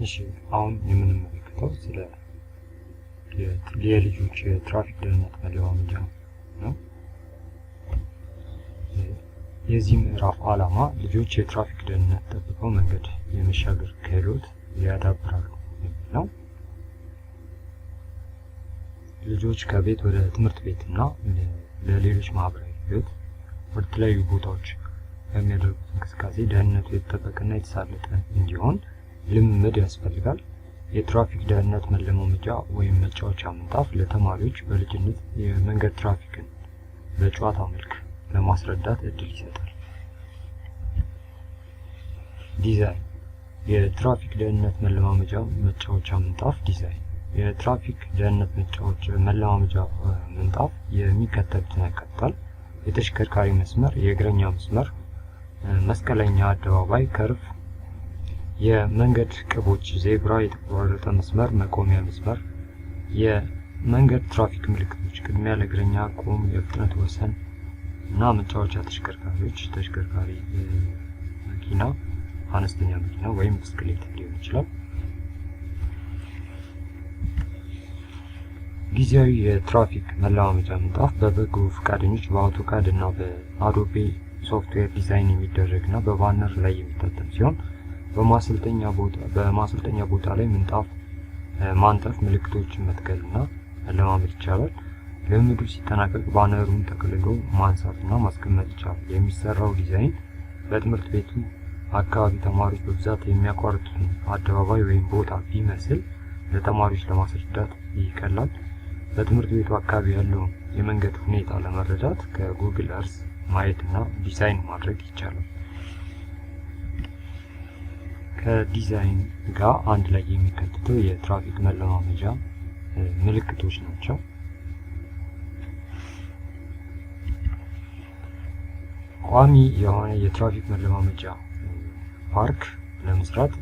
እሺ፣ አሁን የምንመለከተው ስለ የልጆች የትራፊክ ደህንነት መለማመጃ ነው። የዚህ ምዕራፍ ዓላማ ልጆች የትራፊክ ደህንነት ጠብቀው መንገድ የመሻገር ክህሎት ያዳብራሉ የሚል ነው። ልጆች ከቤት ወደ ትምህርት ቤት እና ለሌሎች ማህበራዊ ህይወት ወደ ተለያዩ ቦታዎች በሚያደርጉት እንቅስቃሴ ደህንነቱ የተጠበቀና የተሳለጠ እንዲሆን ልምምድ ያስፈልጋል። የትራፊክ ደህንነት መለማመጃ ወይም መጫወቻ ምንጣፍ ለተማሪዎች በልጅነት የመንገድ ትራፊክን በጨዋታ መልክ ለማስረዳት እድል ይሰጣል። ዲዛይን። የትራፊክ ደህንነት መለማመጃ መጫወቻ ምንጣፍ ዲዛይን። የትራፊክ ደህንነት መጫወቻ መለማመጃ ምንጣፍ የሚከተሉትን ያካትታል። የተሽከርካሪ መስመር፣ የእግረኛ መስመር፣ መስቀለኛ አደባባይ፣ curve፣ የመንገድ ቅቦች፣ ዜብራ፣ የተቆራረጠ መስመር፣ መቆሚያ መስመር፣ የመንገድ ትራፊክ ምልክቶች፣ ቅድሚያ ለእግረኛ ቁም፣ የፍጥነት ወሰን እና መጫወቻ ተሽከርካሪዎች፣ ተሽከርካሪ መኪና፣ አነስተኛ መኪና ወይም ብስክሌት ሊሆን ይችላል። ጊዜያዊ የትራፊክ መለማመጃ ምንጣፍ በበጎ ፈቃደኞች በ AutoCAD እና በ Adobe software ዲዛይን የሚደረግ እና በ banner ላይ የሚታተም ሲሆን በማሰልጠኛ ቦታ ላይ ምንጣፍ ማንጠፍ፣ ምልክቶችን መትከል እና መለማመድ ይቻላል። ልምምዱ ሲጠናቀቅ banner ኡን ጠቅልሎ ማንሳት እና ማስቀመጥ ይቻላል። የሚሰራው ዲዛይን በትምህርት ቤቱ አካባቢ ተማሪዎች በብዛት የሚያቋርጡትን አደባባይ ወይም ቦታ ቢመስል ለተማሪዎች ለማስረዳት ይቀላል። በትምህርት ቤቱ አካባቢ ያለውን የመንገድ ሁኔታ ለመረዳት ከ Google Earth ማየት እና ዲዛይን ማድረግ ይቻላል። ከዲዛይን ጋር አንድ ላይ የሚካተተው የትራፊክ መለማመጃ ምልክቶች ናቸው። ቋሚ የሆነ የትራፊክ መለማመጃ ፓርክ ለመስራት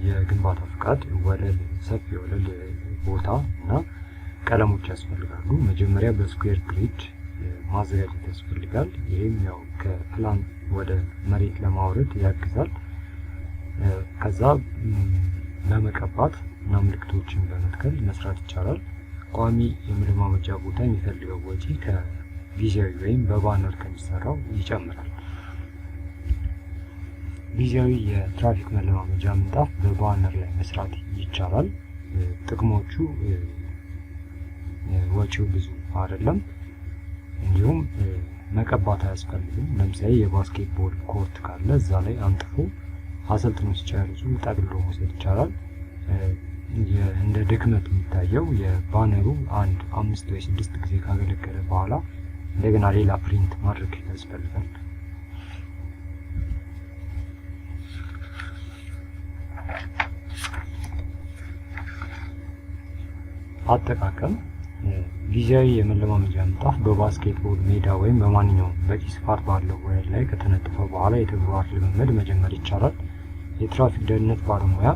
የግንባታ ፍቃድ፣ ወለል፣ ሰፊ ወለል ቦታ እና ቀለሞች ያስፈልጋሉ። መጀመሪያ በ square grid ማዘጋጀት ያስፈልጋል። ይህም ያው ከፕላን ወደ መሬት ለማውረድ ያግዛል። ከዛ በመቀባት እና ምልክቶችን በመትከል መስራት ይቻላል። ቋሚ የመለማመጃ ቦታ የሚፈልገው ወጪ ከጊዜያዊ ወይም በ banner ከሚሰራው ይጨምራል። ጊዜያዊ የትራፊክ መለማመጃ ምንጣፍ በ banner ላይ መስራት ይቻላል። ጥቅሞቹ ወጪው ብዙ አይደለም። እንዲሁም መቀባት አያስፈልግም። ለምሳሌ የ basketball court ካለ እዛ ላይ አንጥፎ አሰልጥኖ ሲጨርሱ ጠቅልሎ መውሰድ ይቻላል። እንደ ድክመት የሚታየው የ banner ኡ አንድ አምስት ወይ ስድስት ጊዜ ካገለገለ በኋላ እንደገና ሌላ print ማድረግ ያስፈልጋል። አጠቃቀም። ጊዜያዊ የመለማመጃ ምንጣፍ በ basketball ሜዳ ወይም በማንኛውም በቂ ስፋት ባለው ወለል ላይ ከተነጠፈ በኋላ የተግባር ልምምድ መጀመር ይቻላል። የትራፊክ ደህንነት ባለሙያ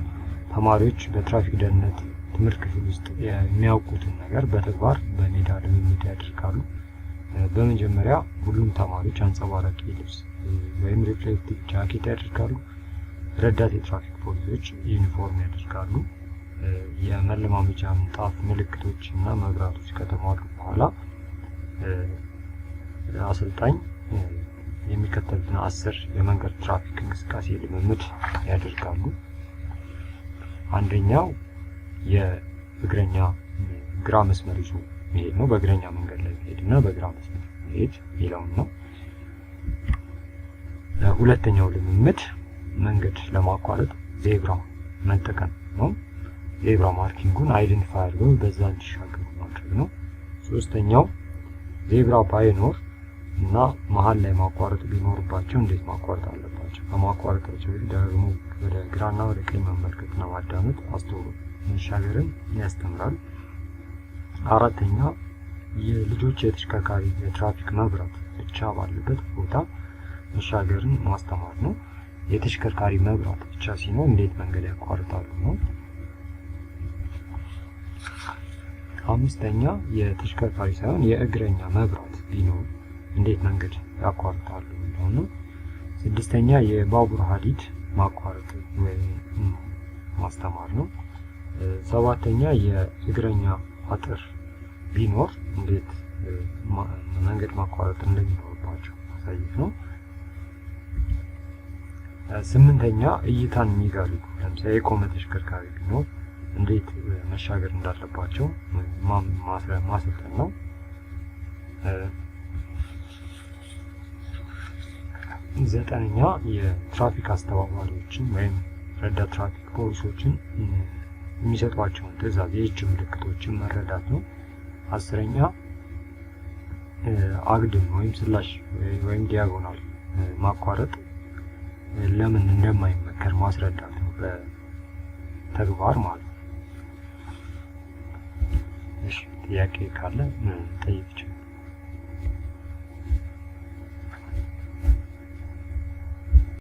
ተማሪዎች በትራፊክ ደህንነት ትምህርት ክፍል ውስጥ የሚያውቁትን ነገር በተግባር በሜዳ ልምምድ ያደርጋሉ። በመጀመሪያ ሁሉም ተማሪዎች አንጸባራቂ ልብስ ወይም reflective jacket ያደርጋሉ። ረዳት የትራፊክ ፖሊሶች ዩኒፎርም ያደርጋሉ። የመለማመጃ ምንጣፍ ምልክቶች እና መብራቶች ከተሟሉ በኋላ አሰልጣኝ የሚከተሉትን 10 የመንገድ ትራፊክ እንቅስቃሴ ልምምድ ያደርጋሉ። አንደኛው የእግረኛ ግራ መስመር ይዞ መሄድ ነው። በእግረኛ መንገድ ላይ መሄድ እና በግራ መስመር መሄድ የሚለውን ነው። ሁለተኛው ልምምድ መንገድ ለማቋረጥ ዜብራ መጠቀም ነው። zebra marking ኡን identify አድርገው በዛ እንዲሻገሩ ማድረግ ነው። ሶስተኛው ዜብራ ባይኖር እና መሀል ላይ ማቋረጥ ቢኖርባቸው እንዴት ማቋረጥ አለባቸው? ከማቋረጣቸው በፊት ደግሞ ወደ ግራና ወደ ቀኝ መመልከትና ማዳመጥ፣ አስተውሎ መሻገርን ያስተምራል። አራተኛ የልጆች የተሽከርካሪ የትራፊክ መብራት ብቻ ባለበት ቦታ መሻገርን ማስተማር ነው። የተሽከርካሪ መብራት ብቻ ሲኖር እንዴት መንገድ ያቋርጣሉ ነው። አምስተኛ የተሽከርካሪ ሳይሆን የእግረኛ መብራት ቢኖር እንዴት መንገድ ያቋርጣሉ የሚለው ነው። ስድስተኛ የባቡር ሀዲድ ማቋረጥ ወይም ማስተማር ነው። ሰባተኛ የእግረኛ አጥር ቢኖር እንዴት መንገድ ማቋረጥ እንደሚኖርባቸው ማሳየት ነው። ስምንተኛ እይታን የሚጋርዱ፣ ለምሳሌ የቆመ ተሽከርካሪ ቢኖር እንዴት መሻገር እንዳለባቸው ማሰልጠን ነው። ዘጠነኛ የትራፊክ አስተባባሪዎችን ወይም ረዳት ትራፊክ ፖሊሶችን የሚሰጧቸውን ትዕዛዝ የእጅ ምልክቶችን መረዳት ነው። 10ኛ አግድም ወይም slash ወይም diagonal ማቋረጥ ለምን እንደማይመከር ማስረዳት ነው፣ በተግባር ማለት ነው። እሺ፣ ጥያቄ ካለ ጠይቅ ይችላል።